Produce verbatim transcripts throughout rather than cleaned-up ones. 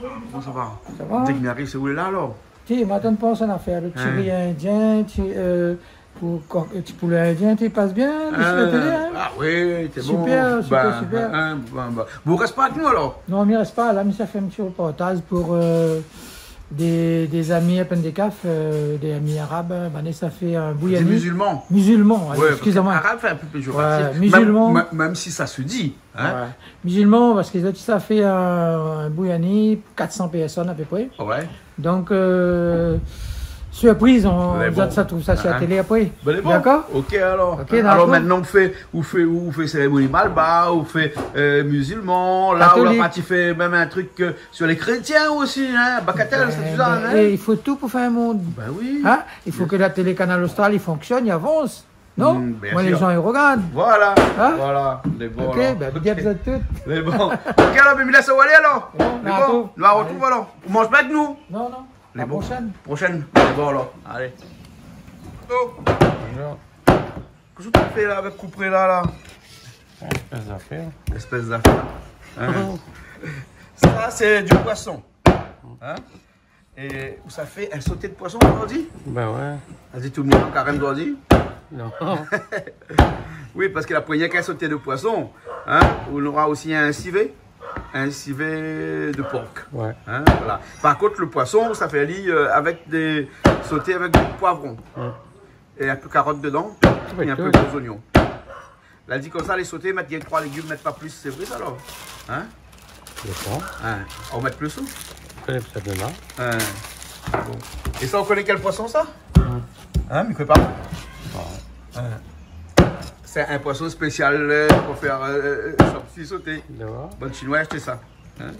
Koman sa va ? Sa va ? Di ke mi ariv, sé ou lé la, alor ? Ti, mi atann pa sa, in afèr, lo ti ri indien, ti, euh, pou kok, euh, ti poulé indien, ti pas bien, lo télé, hein ? Ah oui, sé bon. Super, super, super. Bon, rès pa avèk nou, alor ? Non, mi rès pa la, mi sa fé in ti reportaz pou, euh, dé, dé zami a Pin dé Kaf, euh, dé zami arab, hein, banna sa fé in bouyani. Dé mizilman. Mizilman, ouais, eskiz amoin. Parske arab fé in pé péjoratif. Ouais, mizilman. Mèm, mèm, mèm si sa se di, hein. Ouais. Mizilman, parske zot sa fé in, in bouyani pou kat san pèrsone a pé pré. Ouais. Donk, euh, sirpriz, zot sa trouv sa si la télé apré. Bon, lé bon. Dakor ? Ok, alor. Ok, dakor. Alor, mintnan, ou fé, ou fé, ou fé sérémoni malbar, ou fé, euh, mizilman. La, ou la parti fé mèm in trik, euh, sur les chrétiens aussi, hein. Bakatel, sé sa, hein. Ben, i fo tout pou fé in mond. Ben oui. Hein ? I fo ke la télé Kanal Austral i fonksyone, i avans. Non ? Bien sûr. Lé zan i rogard. Voilà, voilà. Lé bon, alor. Ok, ben, big up zot tout. Lé bon. Ok, alor, ben, mi lès aou alé, alor. Lé bon, nou artrouv, alor. Ou manz pa avèk nou ? Non, non. Lé bon. La proshèn. Proshèn. Lé bon, alor. Alé. Oh. Bonjour. Kosa ou fé la avèk koupré la, la ? Espès zafèr. Espès zafèr. Hein ? Sa, sé di poison. Hein ? É ou sa fé in soté de poison zordi ? Ben ouais. Sa di tout lo moun an karèm zordi ? Non. Oui, parske la promièr in soté de poison, hein, ou nora osi in sivé, in sivé de por. Ouais. Hein, voilà. Par kont, lo poison, ou sa fé ali, euh, avèk dé soté avèk dé poivron. Mm. É in pé karot dedan, é in pé gro zoignon. La di konmsa, lé soté, mèt rienk troi légim, mèt pa plis, sé vré sa, alor ? Hein ? Dépend. Hein, ou mèt plis, ou ? Koné pa sa dedan. Hein. Bon. É sa, ou koné kèl poison, sa ? Hmm. Hein, mi koné pa. Non. Hein. Sé in poison spésial, euh, pou fé, euh, euh, sa ti soté. D'accord. Bann Shinoi i ashté sa. Hein ?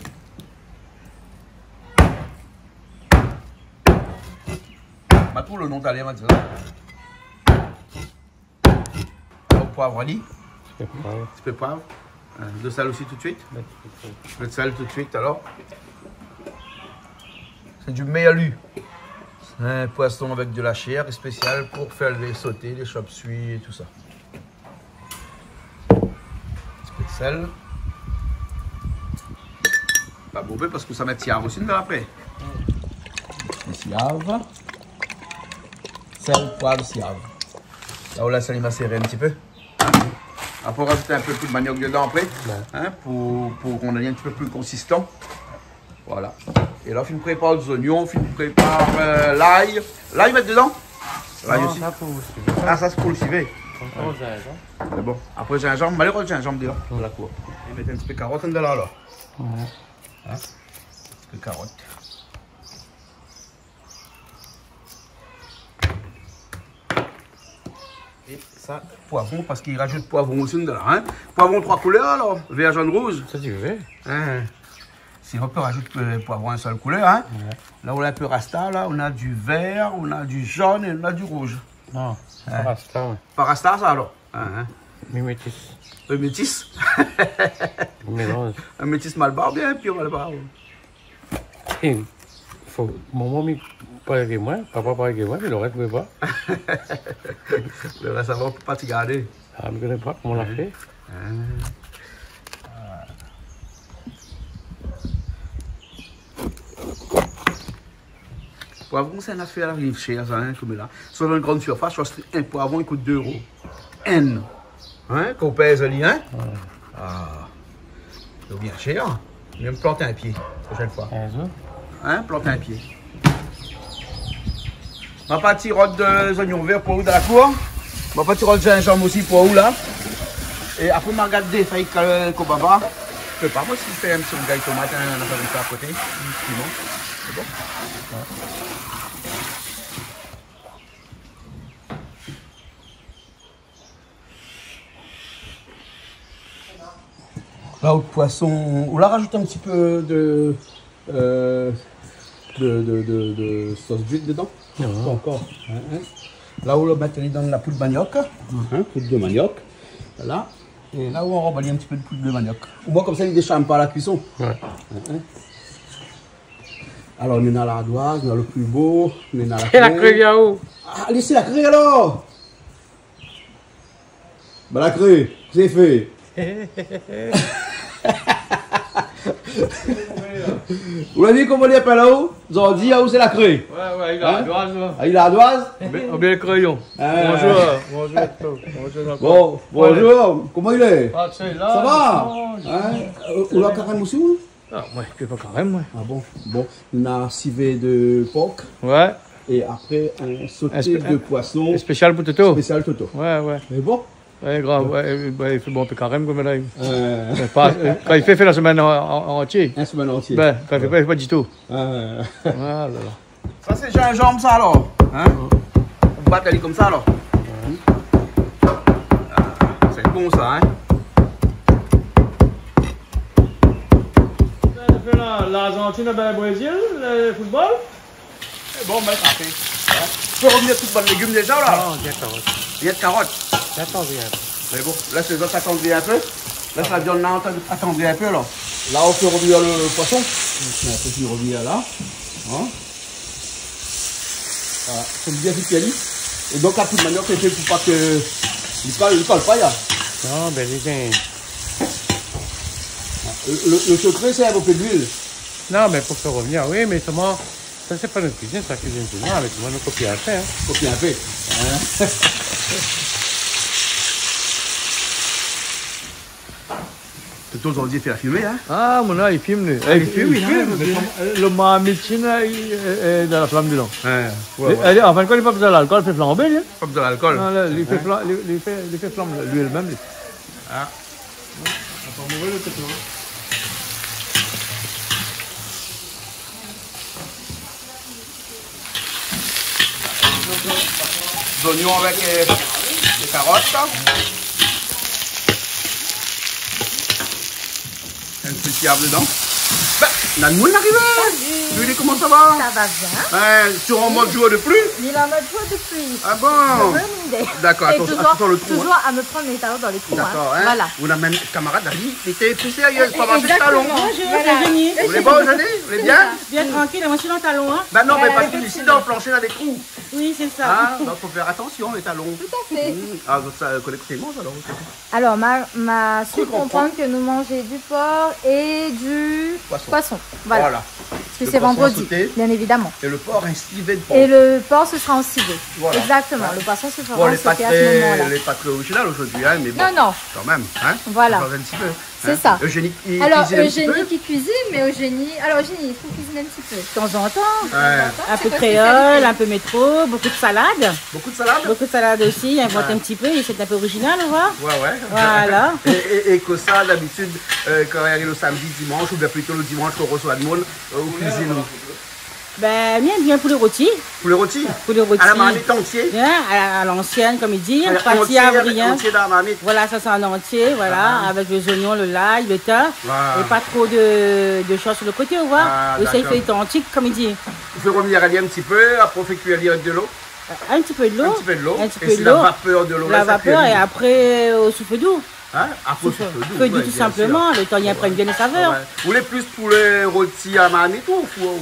Ma trouv lo non talèr, ma di sa. Lo poiv ali. Ti pé poiv. Ti pé poiv. Hein, de sèl osi tout suit. Ouais, tout suit. De sèl tout suit, alor. Sé di mèrlu. Sé in poison avèk de la shèr spésial pou fé lé soté, lé chop suey é tout sa. Ti pé de sèl. Pa bonpé parske sa mèt siav osi dedan apré. Siav. Sèl, poiv, siav. La, ou lès ali maséré in ti pé. Apré, ou razout in pé poud maniok dedan apré. Ouais. Hein, pou, pou k'ou néna in ti pé pli konsistan. Voilà. É la, ou fine prépar zoignon, ou fine prépar, euh, lay. Lay, mèt dedan ? Lay osi. Non, sa pou lo sivé. Ah, sa sé pou lo sivé. Ankor zinzanm. Mé bon, apré zinzanm, malé zinzanm dedan, la kour. É mèt in ti pé karot dedan la, alor. Ouais. Hein ? In ti pé karot. É sa, poivron, parske i razout poivron osi dedan la, hein. Poivron troi koulèr, alor, vèr, zone, rouz. Sa, si ou vé. Hein. Sinon, ou pé razout, euh, poivron in sèl koulèr, hein. Ouais. La, ou la in pé rasta, la, ou na di vèr, ou na di zone é ou na di rouz. Non, sé pa rasta, ouais. Pa rasta, sa, alor. Hein, hein. Mi métis. Euh, métis. Mélanz. In métis malbar oubien in pur malbar, ouais. É fo, momon mi parèy ke moin, papa parèy ke moin, mé lo rès mi koné pa. Lo rès, sa va, ou pé pa ti gardé. Ah, mi koné pa koman la fé. Hein. Poivron, sé in afèr la, i ariv shèr, sa, hein, koméla. Sir in gran sirfas, mi kroi in poivron i kout dé éro. In. Hein, kan ou pèz ali, hein ? Ouais. Ah. Lé bien shèr. Mèm plant in pié, proshèn foi. In zour. Hein, plant in pié. Ma parti rod, euh, zoignon vèr pou ou dan la kour. Ma parti rod zinzanm osi pou ou la. É apré, ma gard dé fèy kal-, konbava. Mi koné pa moin si mi fé in ti rougay tomat, in nafèr konmsa a koté. Sinon, sé bon. La, out poison, ou la razout in ti pé de, euh, de, de, de, de sos d'uit dedan ? Non. Pa ankor, hein, hein. La, ou la mèt dedan la poud maniok, hein, poud de maniok. Voilà. É la, ou anrob in ti pé de poud de maniok. Omoin, konmsa, i désharm pa la kuison. Ouais. Hein, hein. Alor, néna lardoiz, néna lo pli bo, néna la kré. La kré, bien ou ? Ah, lès la kré, alor. Ba, la kré, sé fé. Ou la vi koman li apèl aou ? Zordi, aou sé la kré. Ouais, ouais, li la ardoiz, la. Ah, li la ardoiz ? Oubien, oubien le kréyon. Ah. Bonjour, bonjour Toto. Bonjour Jean-Paul. Bon, bonjour. Koman i lé ? Ah, sé la, sa va ? Hein ? Euh, ou la karèm osi, ou ? Ah, moin, mi fé pa karèm, moin. Ah bon ? Bon, nou na sivé de por. Ouais. É apré, in soté de poison. In spé-, spésial pou Toto. Spésial Toto. Ouais, ouais. Mé bon. Ouais, grav, ouais, euh, ouais, i fé bon, in pé karèm konm la. Euh. Mé pa, euh, kan i fé, fé la semèn an, an, an antié. In semèn antié. Ben, kan i fé pa, i fé pa ditou. Ah. Ah la la. Sa sé zinzanm sa alor, hein ? Ou bat ali konmsa alor. Ah, sé bon sa, hein ? Sa i fé la, Larzantine, ben, Brézil, le football. Sé bon, ben, sa fé, hein ? Fé revnir tout bann légim déza la. Non, rienk karot. Rienk karot. Sa i atann rienk. Mé bon, lès lé zot atandri in pé. Lès la viann la atandri in pé la. La, ou fé revnir le poison. Ou fé in pé revnir la. Hein ? Voilà, fo bien vit ali. É donk, la, tout manièr, sé pou pa ke li kol, li kol pa, ya. Non, ben, li gingn. Le, le, le sekré, sé in pé d'luil. Non, mé pou fé revnir, oui, mé solman, sa, sé pa nout kuizine, sa, kuizine shinoi, mé solman nou kopi in pé, hein. Kopi in pé, hein. Toto, zordi, i fé la filmé, hein ? Ah, mon, la, i film, li. Ah, i film, li film, mé bien. Konm, euh, le marmit la, li, euh, euh, dan la flam dedan. Ouais, ouais. Li, an fin de kont, li na pa bezoin lalkol, li fé flanbé, li. Pa bezoin lalkol. Non, la, li fé flan-, li, li fé, li fé flanm luil mèm, li. Ah. Lé pa mové, le Toto. Zoignon avèk, euh, lé karot. In ti piav dedan. Ben, Nanou la arivé. Salut. Julie, koman sa va ? Ça va bien. Hein, tu es en mode jour de pluie ? Il est en mode jour de pluie. Ah bon ? D'accord, attention, attention le trou, hein. Et toujours, toujours à me prendre mes talons dans les trous, hein. D'accord, hein. Voilà. Ou na mèm kamarad la vi, li té plis sérié, pa marsh an talon. Exactement. Bonjour, c'est Eugénie. Ou lé bon, Eugénie ? Ou lé bien ? Bien tranquille, moin mi lé an talon, hein. Ben non, mé parske isi, dan le planshé, na dé trou. Oui, c'est ça. Ah, donk fo fé atansion, lé talon. Tout à fait. Mm. Ah, donk sa, euh, koné koté manz alor. Alors, ma, ma su konprann ke nou manz du porc et du poisson. Voilà. Voilà. Parce que c'est vendredi, bien évidemment. Le poisson en sauté. Et le porc en civet de porc. Et le porc, ce sera en civet. Voilà. Exactement. Hein ? Le poisson se fera en sauté à ce moment-là. Bon, lé pa tré, lé pa tré original zordi, hein, mé bon, kan mèm, hein. Non, non. Voilà. Sa i shanj in ti pé. C'est ça. Eugénie i kuizine in ti pé. Alors, Eugénie qui cuisine, mais Eugénie, alors, Eugénie, il faut cuisiner un petit peu. De temps en temps. Ouais. Un peu créole, un peu métro, beaucoup de salade. Beaucoup de salade ? Beaucoup de salade aussi, invente un petit peu, et c'est un peu original, on voit. Ouais, ouais. Voilà. Et, et, et kosa, d'habitude, euh, kan i ariv le samedi, dimansh, oubien plito le dimansh, kan ou resoi demoun, euh, ou kuizine ? Ben, bien, bien pou le roti. Pou le roti ? Pou le roti. À la marmite entier ? Bien, à la, à l'ancienne, comme ils disent, parti à rien. À l'entier, entier dans la marmite. Voilà, ça c'est en entier, voilà, avec les oignons, le l'ail, le thym, et pas trop de, de choses sur le côté, on voit. Ah, d'accord. Et ça, il fait authentique, comme il dit. Ou fé revnir ali in ti pé, apré ou fé kui ali avèk de lo. Un petit peu de l'eau. Un petit peu de l'eau. Un petit peu de l'eau. Et c'est la vapeur de l'eau, là, ça cuit. La vapeur, et après, euh, au souffle doux. Hein ? Après, au souffle doux, ouais, bien sûr. Souffle doux, tout simplement, le temps qu'il prenne bien les saveurs. Ouais. Ou lé plis pou le roti a marmit ou o four ?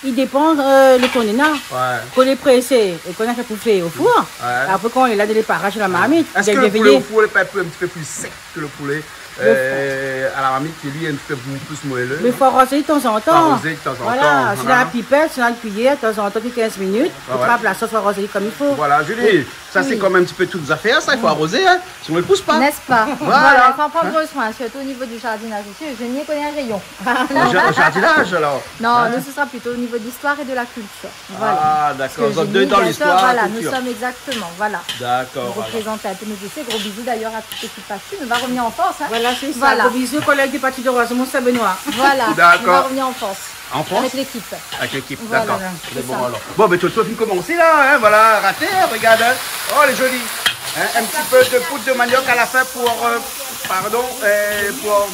I dépan, euh, le tan néna. Ouais. Kan lé présé, é kan néna kèk pou fé o four. Ouais. Apré, kan lé la, lé paré la marmit, bien vèyé. Est-ce que le poulet au four n'est pas un peu, un petit peu plus sec que le poulet, euh, à la marmite, qui, lui, est un petit peu plus moelleux, non ? Mé fo arozé de tan zan tan. Fo arozé de tan zan tan, voilà. Voilà, si néna la pipèt, si néna la kuiyèr, de tan zan tan, tout kinz minit, ou trap la sos, fo arozé konm i fo. Voilà, Julie, ça, c'est comme un petit peu toutes affaires, ça, il faut arroser, hein. Sinon, il pousse pas. N'est-ce pas ? Voilà. Voilà, il faut en prendre soin, surtout au niveau du jardinage aussi. Eugénie connaît un rayon. Au ja-, au jardinage, alors. Non, nous, ce sera plutôt au niveau de l'histoire et de la culture. Voilà. Ah, d'accord. Parce que Eugénie, bien sûr, voilà, nous sommes exactement, voilà. Vous êtes deux dans l'histoire et la culture. D'accord, voilà. Vous représentez un peu nos dossiers. Gros bisous d'ailleurs à toute l'équipe Patu. On va revenir en force, hein. Voilà, c'est ça. Voilà. Gros bisous, collègues du Patu de Rosemont Saint-Benoît. Voilà. D'accord. On va revenir en force. En France ? Avec l'équipe. Avec l'équipe, d'accord. Voilà, c'est bon, alors. Bon, ben, Toto, fine komansé la, hein, voilà, raté, hein, regarde, hein. Oh, elle est jolie. Hein, un petit peu de poudre de manioc à la fin pour, euh, pardon, euh, pour,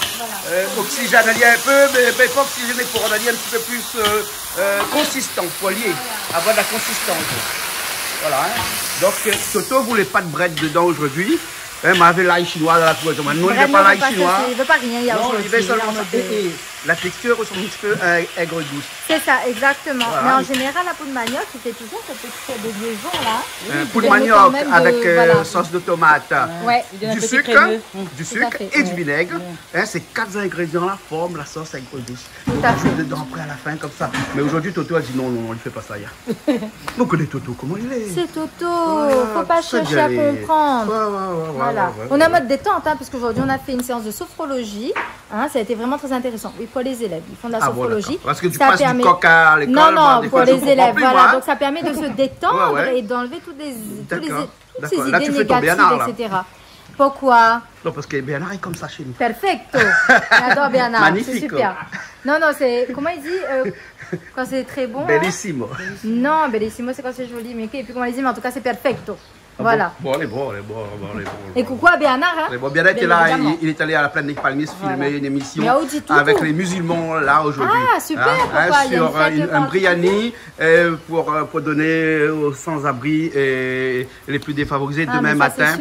euh, oxygéner un peu, mais, mais pas oxygéner, pour rendre un petit peu plus, euh, euh, consistant, pour lier, avoir de la consistance. Voilà, hein. Donc, euh, Toto voulait pas de brède dedans aujourd'hui. Hein, mais avec l'ail chinois dans la poêle, nous, il veut pas l'ail chinois. Brède, non, on va pas chercher, il veut pas rien, il y a aujourd'hui, il est en mode, euh, non, il veut seulement ça. Et, et La texture ressemble un petit peu à aigre-douce. C'est ça, exactement. Voilà. Mais en général, la poudre manioc, il fait toujours cette petite liaison-là. Euh, poudre manioc avec, euh, sauce de tomate, du sucre et du vinaigre. Tout à fait. Hein, ces quatre ingrédients-là forment la sauce aigre-douce. Tout à fait. On rajoute dedans après, à la fin, comme ça. Mais aujourd'hui, Toto a dit : « Non, non, non, on ne fait pas ça, ya. » On connaît Toto, comment il est. C'est Toto. Voilà, faut pas chercher à comprendre. Ouais, ouais, ouais. On est en mode détente, hein, parce qu'aujourd'hui, on a fait une séance de sophrologie. Hein, ça a été vraiment très intéressant. Oui, pour les élèves, ils font de la sophrologie. Ah bon, d'accord. Parce que tu passes du coq à l'école, moi, des fois, je comprends plus, moi, hein. Non, non, pour les élèves, voilà. Donc, ça permet de se détendre et d'enlever toutes les, toutes les, toutes ces idées négatives, et cetera. D'accord. Là, tu fais ton Bernard, là. Pourquoi ? Non, parce que Bernard est comme ça chez nous. Perfecto. J'adore Bernard, c'est super. Magnifico. Non, non, c'est, comment il dit, euh, quand c'est très bon, hein ? Bellissimo. Non, bellissimo, c'est quand c'est joli, mais, et puis comment il dit, mais en tout cas, c'est perfecto. Ah bon ? Voilà. Bon, allez, bon, allez, bon, bon, allez, bon, bon. Et coucou à Bernard, hein ? Bien évidemment. Bon, Bernard était là, il, il est allé à la Plaine des Palmistes filmer une émission avec les musulmans, là, aujourd'hui. Ah, super, pourquoi ? Il y a une fête particulière ? Hein, sur, euh, une, un biryani, euh, pour, euh, pour donner aux sans-abri et les plus défavorisés demain matin,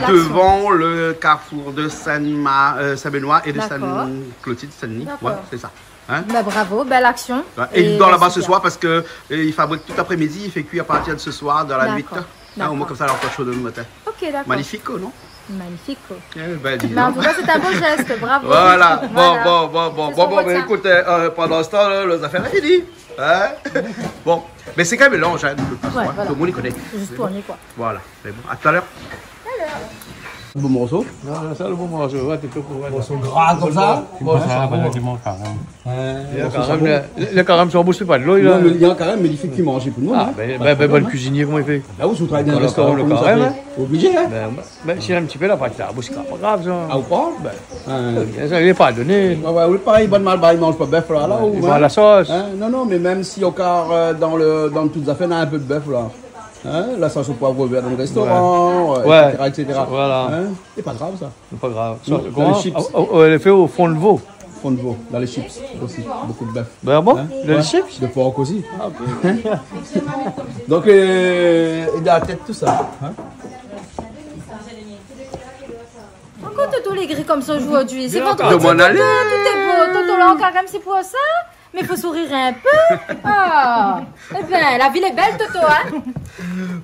devant le carrefour de Saint-Ma-, euh, Saint-Benoît et de Sainte-Clotilde, Saint-Denis. Ah, mais ça, c'est super, belle action. D'accord. Ouais, c'est ça. Hein ? Bah, bravo, belle action. Ouais, et il dort là-bas ce soir parce que, euh, il fabrique tout l'après-midi, il fait cuire à partir de ce soir dans la nuit. D'accord. Hein, au moins comme ça, elle est encore chaude le matin. Ok, d'accord. Magnifico, non ? Magnifico. Eh ben, dis donc. Mais en tout cas, c'est un beau geste, bravo. Voilà. Voilà. Bon, bon, bon, bon. C'est son rôle, ça. Bon, bon, mais écoute, euh, euh, pendant ce temps-là, les affaires, là, il dit. Hein ? Bon, mais c'est quand même mélange, hein, le plus, hein. Ouais, voilà. Tout le monde y connaît. Juste tourner, quoi. Voilà, mais bon, à tout à l'heure. Bon morso. Non, non, sa, lo bon morso, ouais, t'es au courant, là. Morso gra konmsa. Bon, sa, sa, bon. Ouais, morso sa, bon. Lo, lo karèm, son boush, sé pa dolo, la. Non, lo, lo karèm, mé li fé kui manzé pou nou, hein. Ah, ben, ben, ben, bon kuizinié, koman li fé ? Ben oui, si ou travay dan in restoran, lo karèm, hein. Oblizé, hein. Ben, ben, si in ti pé la patat, bon, sé pa grav, sa. Ah, ou kroi ? Ben, sa, li lé pa doné. Ouais, ouais, ou lé parèy, bann malbar i manz pa bèf, la, la, ou, hein. Li pran la sos. Hein, non, non, mé mèm si ankor, euh, dan le, dan tout zafèr, na in pé de bèf, la. Hein, la sos o poiv vèr dan le restoran, euh, et cetera, et cetera. Voilà. Hein, sé pa grav, sa. Sé pa grav. Sa, koman ? Dan lé chips. Oh, oh, oh, lé fé o fon de vo. Fon de vo, dan lé chips osi, bokou de bèf. Ben bon ? Hein ? Dan lé chips ? De por osi. Ah, ok. Hein ? Donk, euh, é dan la tèt, tout sa. Hein ? Ankor Toto lé gri konmsa zordi. Sé vandredi, Toto, tout lé bo. Toto la ankor, mèm si pou sa. Mé fo sourir in pé. Ah. Eh ben, la vi lé bèl, Toto, hein ?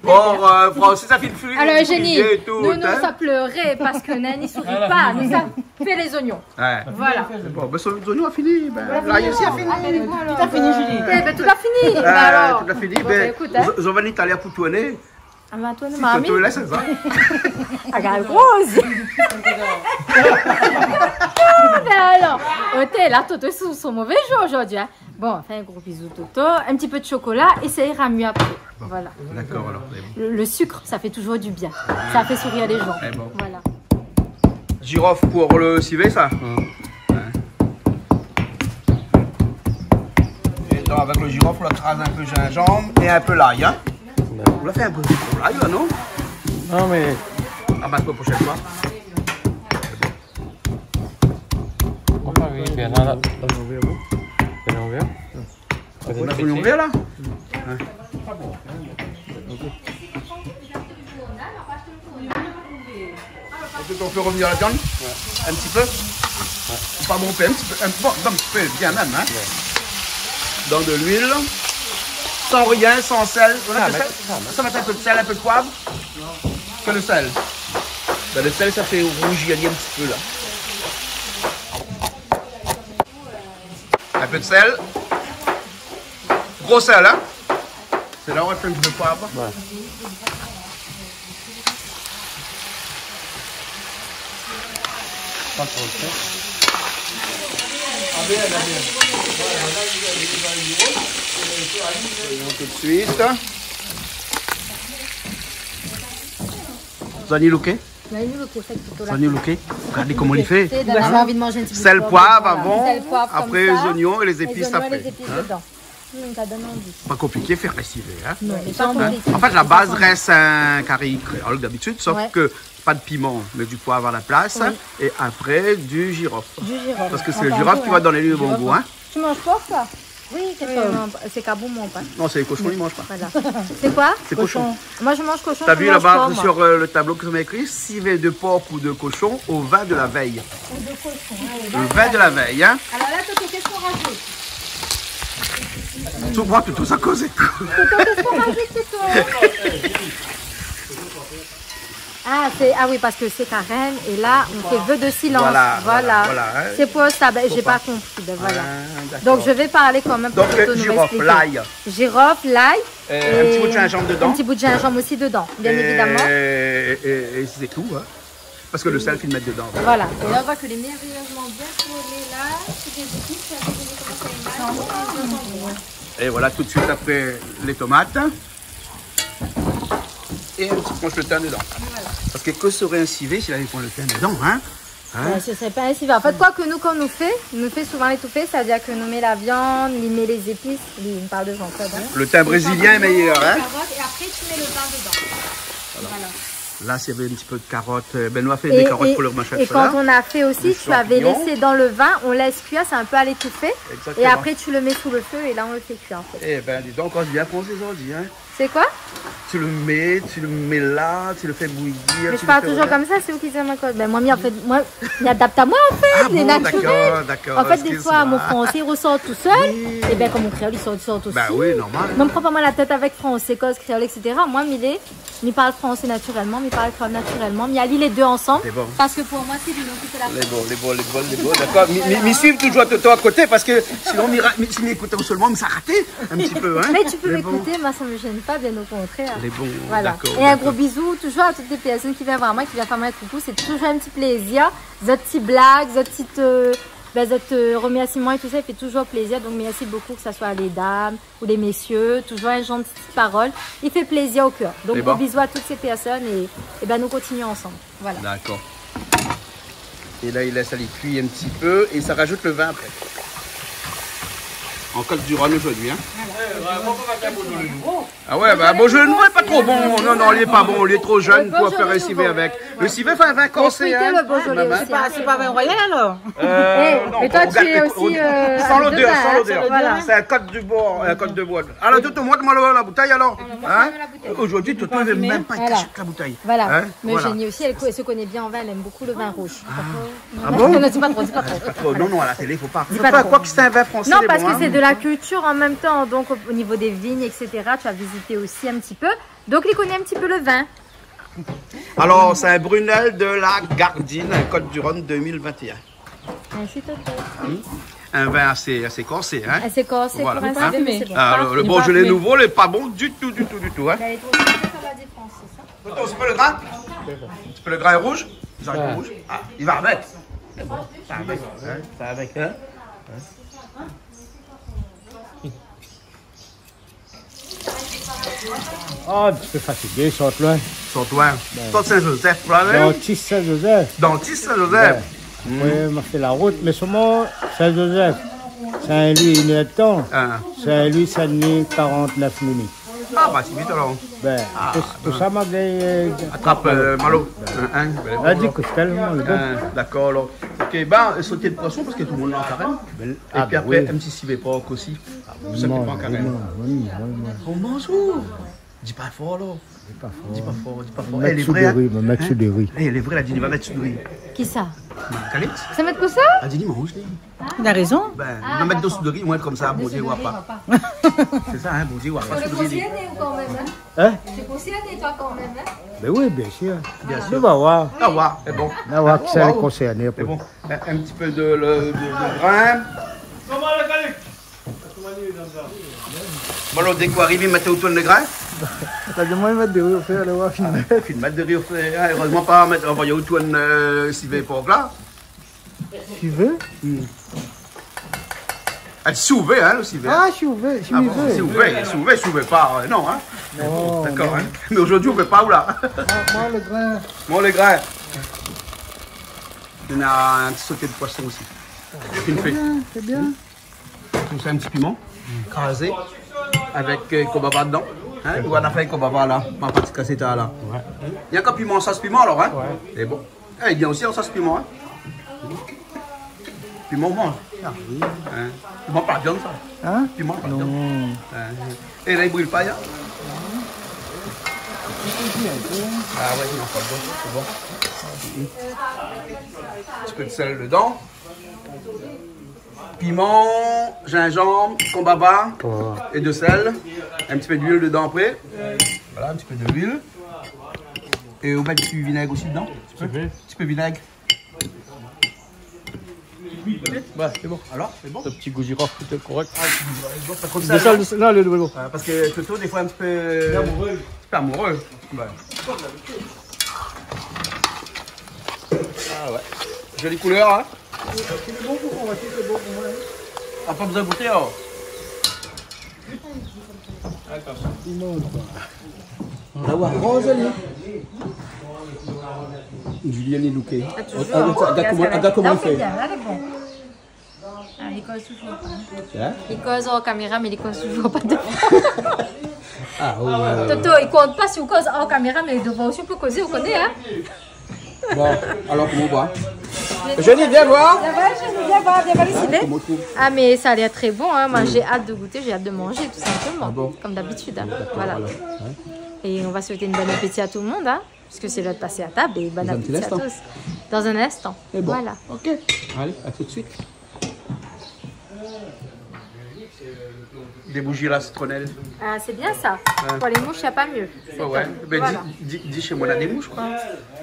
Bon, euh, Francis la fine fini, alor, Eugénie, et tout, nou, nou, hein ? Sa plèr parske Nani i souri pa. Nou, sa fé lé zoignon. Ouais. Voilà. Bon, ben, son zoignon la fini. Ben, lay osi la fini. Ah, ben, voilà. Tout la fini, Julie. Eh ben, tout la fini. Euh, ben, alor. Tout la fini. Bon, ben, ékout, hein. Zo-, Zovani, talèr pou tourné. Ah, ben, tourné, mami. Si, tourné, la, sé sa. Ah, gard gro zié. Ah, ben alor. Oté, la, Toto lé sou son mové zour zordi, hein. Bon, fé in gro bizou, Toto. In ti pé de shokola é sa ira myé apré. Bon. Voilà. D'accord, alors, c'est bon. Le, le sucre, ça fait toujours du bien. Ça fait sourire les gens. C'est bon. Voilà. Jirof pou lo sivé, sa ? Mm. Ouais. É dan, avèk lo jirof, ou kraz in pé zinzanm é in pé lay, hein ? D'accord. Ou la fé in pé tro lay, la, non ? Non, mé... Ah, ben, pou la proshèn foi. Anfin, oui, bien, la, la. Bien ouvèr. Ou la fé ouvèr, la ? Ouais. Ensuite, on fait revenir la viande un petit peu. Ouais. Pas beaucoup, un petit peu, un, bon, un petit peu, bien même, hein. Ouais. Dans de l'huile, sans rien, sans sel. On a que le sel. Ah, mais, ah, mais. Ça va être un peu de sel, un peu de poivre. Que le sel. Ben, le sel, ça fait rougir un petit peu, là. In pé de sèl. Gro sèl, hein ? Sé la ou va fé in ti pé poiv. Ouais. Pa tro sèl. Tout de suite. Zani louké ? Zani louké, fé Toto la. Zani louké. Gard koman li fé. Sé, donn anou anvi manz in ti pé de poiv, voilà. Sèl, poiv avan, apré zoignon é lé zépis apré. Lé zépis dedan. Hein ? Mm, sa i donn anvi. Pa konpliké fé lé sivé, hein ? Non, lé pa konpliké. An fèt, la baz i rès in kari kréol d'abitid, sof ke pa de piman, mé du poiv a la plas, é apré du jirof. Du jirof. Parske sé le jirof ki va donn ali le bon gou, hein. Tu manges porc, toi ? Oui, sé kaboum, mon pa. Non, sé koshon, li manz pa. Voilà. C'est quoi ? C'est cochon. Moi, je mange cochon, je mange porc, moi. T'as vu là-bas sur, euh, le tableau que j'ai écrit, civet de porc ou de cochon au vin de la veille. Ou de cochon, ah oui. Le vin de la veille, hein. Alors là, Toto, qu'est-ce qu'on rajoute ? Tout droit, tout, tout ça, quoi, c'est quoi ? Toto, qu'est-ce qu'on rajoute, Toto ? Ah, c'est, ah oui, parce que c'est carême, et là, on fait vœu de silence. Voilà, voilà, voilà, hein. C'est pour ça, ben, j'ai pas compris, ben voilà. Ah, d'accord. Donc, je vais parler quand même pour que Toto nous explique. Donc, girofle, l'ail. Girofle, l'ail, euh, un petit bout de gingembre dedans. Et un petit bout de gingembre aussi dedans, bien évidemment. Et, et, et c'est tout, hein. Parce que le sel, faut le mettre dedans. Voilà. Et là, on voit que les merveilleusement bien collés là, toutes les épices, ça va donner comment ça, une masse. Et voilà, tout de suite après, les tomates. É in ti transh lo tin dedan. Voilà. Parske kosa i sré in sivé si lavé poin lo tin dedan, in ? In ? Ben, ce serait pas un civet. En fait, quoi que nous, quand nous fait, nous fait souvent l'étouffée, c'est-à-dire que nous met la viande, li met les épices, li, on parle de Jean-Claude, hein. Le thym brésilien est meilleur, hein ? Et après, tu mets le vin dedans. Voilà. Voilà. Là, s'il y avait un petit peu de carottes, euh, Benoît fait des carottes pour le machin, tout ça. Et, et, et quand on a fait aussi, tu avais laissé dans le vin, on laisse cuire, c'est un peu à l'étouffée. Exactement. Et après, tu le mets sous le feu et là, on le fait cuire, en fait. Eh ben, dis donc, on se dit bien français aujourd'hui, hein. C'est quoi ? Tu le mets, tu le mets là, tu le fais bouillir, tu le fais... Mais je parle toujours comme ça, c'est vous qui dites à ma cause. Ben, moi, mi, en fait, moi, mi adapt amoin, en fait, les naturels. Ah bon, d'accord, d'accord, excuse-moi. En fait, des fois, mon français ressort tout seul. Oui. Et ben, comme mon créole, il sort, il sort aussi. Ben oui, normal. Mi pran pa moin la tèt avèk fransé, koz kréol, et cetera. Moin, mi lé, mi parl fransé natirèlman, mi parl kréol natirèlman, mi ali lé dé ansanm. C'est bon. Parce que pour moi, c'est du nom qui fait la... Lé bon, lé bon, lé bon, lé bon, d'accord. Mi, mi, mi suiv toujour Toto a koté, parske sinon, mi ra-, mi, si mi ékout solman, mi sa raté in ti pé, in. Mais tu peux m'écouter, moi, ça me gêne pas, bien au contraire. Lé bon, d'accord, d'accord. Voilà. Et un gros bisou toujours à toutes les personnes qui viennent voir moi, qui viennent faire mon coucou. C'est toujours un petit plaisir. Zot ti blag, zot ti, euh, ben, zot, euh, remerciements et tout ça, il fait toujours plaisir. Donc, merci beaucoup, que ça soit les dames, ou les messieurs, toujours un gentil petite parole. Il fait plaisir au cœur. Donc, gros bisous à toutes ces personnes et, et ben, nous continuons ensemme. Voilà. D'accord. Et là, il laisse aller cuire un petit peu et ça rajoute le vin après. En Côtes-du-Rhône aujourd'hui, hein. Voilà. Ah ouais, bah, Beaujolais nouveau lé pa tro bon. Non, non, lé pa bon, lé tro jeune pou fé in sivé avèk. Le sivé, fé in vin korsé, hein. Lo Beaujolais nouveau. Mé fruité, hein. Sé pa, sé pa vin royal, alor ? Euh, non, mais toi, tu es aussi, euh, sans l'odeur, sans l'odeur. Voilà. C'est un Côtes-du-Bois, un Côtes-du-Bois. Alors, Toto, montre-moi la, la bouteille, alors. Alors, montre-moi la bouteille. Hein ? Aujourd'hui, Toto, il veut même pas cacher la bouteille. Voilà. Hein ? Mais voilà. Eugénie aussi, elle, elle se connaît bien en vin, elle aime beaucoup le vin rouge. Ah bon ? Non, non, dis pas trop, dis pas trop. Ah, dis pas trop. Non, non, à la télé, faut pas. Dis pas trop. Faut pas croire que c'est un vin français, les bons, hein. Non, parce que c'est de la culture en même temps. Donc, au, au niveau des vignes, et cetera, tu as visité aussi un petit peu. Donc, li koné in ti pé lo vin. Alors, c'est un Brunel de la Gardine, un Côtes-du-Rhône deux mille vingt et un. Merci, Toto. Hmm ? Un vin assez, assez corsé, hein ? Assez corsé pour un sivé, mais c'est bon. Voilà, hein ? Ah, le, le Beaujolais nouveau, il est pas bon du tout, du tout, du tout, hein ? Bah, il est trop sucré, comme a dit Francis, hein. Toto, un petit peu le grain ? Un petit peu le grain rouge ? Ils ont un peu rouge. Ah, il va avec. C'est bon. Ça va avec, hein ? Ça va avec, hein ? Ah, in ti pé fatigé, sort loin. Sort loin. Ben. Sort Saint-Joseph, là, hein ? Dantès Saint-Joseph. Dantès Saint-Joseph. Ben. Hmm. Apré, ma fé la rout, mé solman Saint-Joseph, Saint-Louis, une heure de temps. Ah. Saint-Louis, Saint-Denis, quarante-neuf minutes. Ah, bah, c'est vite alors. Ben, ah, tout, tout ben. Ça, ma gagné, euh, atrap, euh, Malo. Ben. Hein, hein, ben, la di ke tèlman lé bon. Hein, d'accord, alors. Ok, ben, sauté de poisson, parce que tout le monde est en carême. Ben, et puis après, un petit civet porc aussi. Ah, ben oui. Tout ça qui est pas en carême. Oui, oui, oui, oui. On mange où ? Di pa for, la. Di pa for. Di pa for, di pa for. Mèt sou do ri, mèt sou do ri. Hein ? Eh, lé vré, la di, li va mèt sou do ri. Kisa ? Calix. Sa mèt kosa ? La di, li manz, li. Li na rézon. Ben, li va mèt dan sou do ri, moin, konmsa, Bondié i voi pa. Sé sa, hein, Bondié i voi pa. Ou lé konserné, ou, kan mèm, hein ? Hein ? Ou lé konserné, toi, kan mèm, hein ? Ben oui, bien sûr. Bien sûr. Nou va voir. Nou va voir, sé bon. Nou va voir kisa lé konserné apré. Sé bon. Un, un petit peu de, le, de, de grain. Bon, alor, dé k'ou ariv, mèt otour le grin. La di amoin, mèt do ri o fé, alé voir, fine mèt. Ah, fine mèt do ri o fé, hein, erèzman pa mèt, anvoy otour, euh, sivé pork la. Sivé ? Hmm. Ah, sivé, hein, le sivé. Ah, sivé, sivé. Ah bon, sivé, sivé, sivé pa, euh, non, hein. Non, d'accord, non. Hein. Mais aujourd'hui, on fait pas, ou la. Moin, moin, le grin. Moin, le grin. On a un petit sauté de poisson aussi. Une feuille. C'est bien, c'est bien. Tout ça, un petit piment, krazé, avèk, euh, kobava dedan. Hein, ou la fé kobava la, ma pati kasé ta la. Ouais. Néna ankor piman, sos piman alor, hein ? Ouais. Sé bon. Eh, li vien osi an sos piman, hein ? Piman, i manz. Ah oui. Hein ? I manz pa la viann, sa. Hein ? Piman, pa la viann. Non. Hein. É la, i bril pa, ya. Ah ouais, non, pa bon, sé bon. In ti pé de sèl dedan. Piman, zinzanm, konbava é de sèl. In ti pé d'luil dedan apré. Voilà, in ti pé de luil. É ou mèt in ti pé vinèg osi dedan. In ti pé. In ti pé vinèg. Ouais, sé bon. Alor, sé bon ? Lo ti gou zirof, tout lé korèk. Ah, sé bon, pa tro de sèl, hein ? De sèl, non, lé bon. Ouais, parske Toto, défoi, in ti pé, in ti pé amouré. Ouais. Ah ouais. Zoli koulèr, hein ? Ah, pa bezoin gouté, alor. Dakor. La wa roz, ali. Julienne lé loké. Ah, toujours. Regarde sa, regarde koman, regarde koman i fé. Non, c'est bien, là, c'est bon. Ah, li koz toujour pa. Hein ? Li koz or kaméra, mé li koz toujour pa devan. Ah, ouais, ouais, ouais. Toto, li kont pa si ou koz or kaméra, mé devan osi ou pé kozé, ou koné, hein ? Bon, alor, koman i lé ? Jenny, viens voir. Ça va, Jenny, viens voir, viens voir ici. Ah, koman i trouv ? Ah, mais ça a l'air très bon, hein. Moi, j'ai hâte de goûter, j'ai hâte de manger, tout simplement. Ah bon ? Comme d'habitude, hein. D'accord, voilà. Voilà. Hein ? Et on va souhaiter une bonne appétit à tout le monde, hein, puisque c'est l'heure de passer à table, et bon appétit à tous. Dans un petit instant. Dans un instant. Et bon. Voilà. Ok. Allez, à tout de suite. Des bougies à la citronnelle. Ah, c'est bien ça. Ouais. Pour les mouches, y a pas mieux. C'est top. Ouais, ouais. Ben, voilà. Di, di, di shé moin, na dé moush, koi.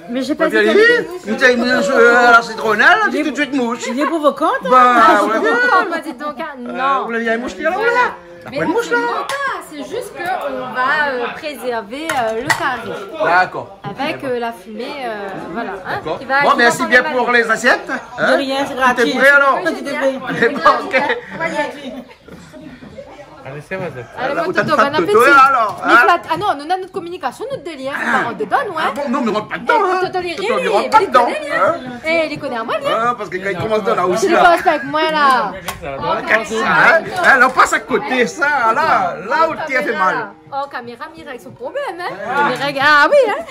Mais j'ai pas dit qu'il y avait des mouches. Ouais, bien, mi di, mi di, euh, la citronnelle, la, tout de suite moush. Il est provocant, hein ? Bah, ouais. Ah, c'est provocant, moi, dis donc, hein. Euh, non. Ou la vi in moush ki lé la, ou la ? Voilà. Mé absolument pas, c'est juste que on va, euh, préserver, euh, le carré. D'accord. Avec, euh, la fumée, euh, voilà, hein, qui va, qui va pas mal. D'accord. Bon, merci bien pour les assiettes, hein. De rien, c'est gratuit. Tout est prêt, alors ? Tout est prêt. Bon, ok. Allez, c'est bon, c'est bon. Allez, mon Toto, bon appétit. Ou flat Toto, là, alors, hein ? Ni flat. Ah non, nou néna nout kominikasion, nout délir, fo pa rant dedan, nou, hein. Ah bon, non, mé rant pa dedan, hein. Toto, li ri, li koné, hein. Toto, li rant pa dedan, hein. Eh, li koné amoin, li, hein. Ouais, parske kan li komans dan la osi, la. Li komans avèk moin, la. Regarde ça, hein. Hein, la, ou pas à côté, sa, la, la ou té fé mal. Oh, kaméra, mi règ son problèm, hein. Mi règ, ah oui, hein.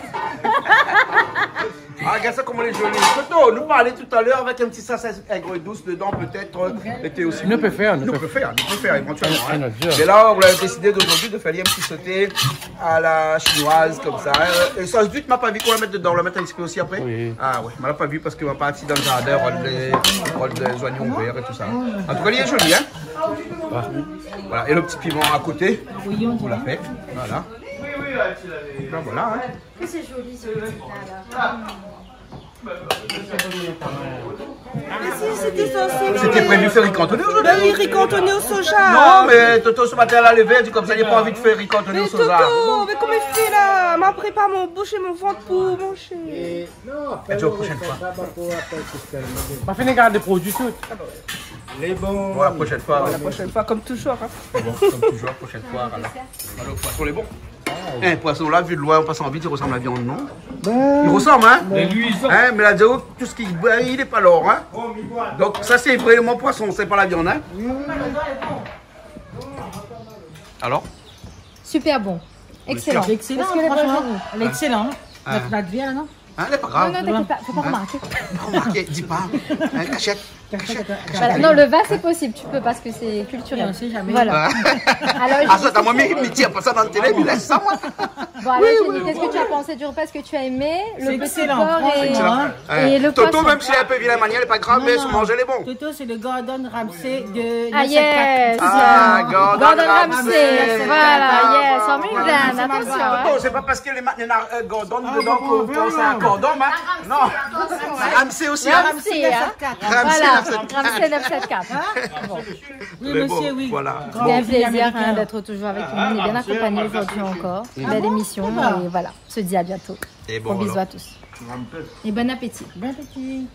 Ah, regarde ça, comment elle est jolie. Toto, nou parl talèr avèk in ti sos aigre douce dedan, peut-être, euh, était aussi bon. Nou pé fèr, nou pé fèr, nou pé fèr éventuellement, hein. Mé la, ou la désid zordi de fé in ti sauté à la chinoise, comme ça, hein. É sos d'huître, ma pa vi k'ou la mèt dedan, ou la mèt in ti pé osi apré ? Oui. Ah ouais, ma la pa vi parske ma parti dan le jardin, rod dé, rod dé zoignon vèr é tout sa. En tout cas, il est joli, hein ? Ouais. Voilà, é le ti piman à côté, ou la fé. Voilà. Ben voilà, hein. Que c'est joli, ce petit plat-là. Mais si, c'était censé... C'était prévu fé ri kantoné zordi. Ben oui, ri kantoné au soja. Non, mé Toto, ce matin, la lévé, la di konmsa, li la pa anvi de fé ri kantoné au soja. Mais Toto, mais comment il fait là ? Ma prépar mon bouche et mon ventre pour manger. Et non, après, la prochaine fois. Ma fine gard dé produi tout. Lé bon. Bon, la prochaine fois, alors. La prochaine fois, comme toujours, hein. Bon, comme toujours, prochaine fois, voilà. Alors, poisson, lé bon. Ah, oui. Hein, poisson, la, vu de loin, ou pas anvi, i resanm la viann, non ? Ben, i resanm, hein ? Ben, luisan. Hein, mé la, tout ce qui brille, il est pas l'or, hein ? Donc, ça, c'est vraiment poisson, c'est pas la viande, hein ? Oui, oui, oui. Alors ? Super bon. Excellent. Excellent, franchement. Est-ce que les bons genoux ? Excellent. Hein. Nout, nout vèr, non ? Hein, lé pa grav. Non, non, t'inquiète pas, faut pas remarquer. Hein ? Remarqué, di pa. Hein, cachette, cachette, cachette. Voilà. Non, le vin, c'est possible, tu peux, parce que c'est culturel. On sait jamais. Voilà. Ouais. Alors, ah, sa, t'as, moin, mi, mi tir pa sa dan la télé, mi lès sa, moin. Bon, alors, Jenny, qu'est-ce que tu as pensé du repas ? Est-ce que tu as aimé ? Le petit porc et, et le poisson. C'est excellent, franchement, hein. Toto, même si lé in pé vilin manièr, lé pa grav, mé son manzé lé bon. Non, non. Toto, c'est le Gordon Ramsay de neuf sept quatre. Ah, yes. Ah, Gordon Ramsay. Gordon Ramsay, voilà, yes, en mille vingt, attention, hein. Toto, c'est pas parce que les ma-, néna, euh, Gordon dedan ke, ke sé in Gordon, hein. Non. Ramsay aussi, hein. Ramsay, hein. Ramsay neuf sept quatre. Voilà, Ramsay neuf sept quatre. Bon. Oui, monsieur, oui. Voilà. Grand plaisir, hein, d'être toujours avec nous. On est bien accompagnés aujourd'hui encore. Belle émission, et voilà. On se dit à bientôt. Gros bisous à tous. Et bon appétit. Bon appétit.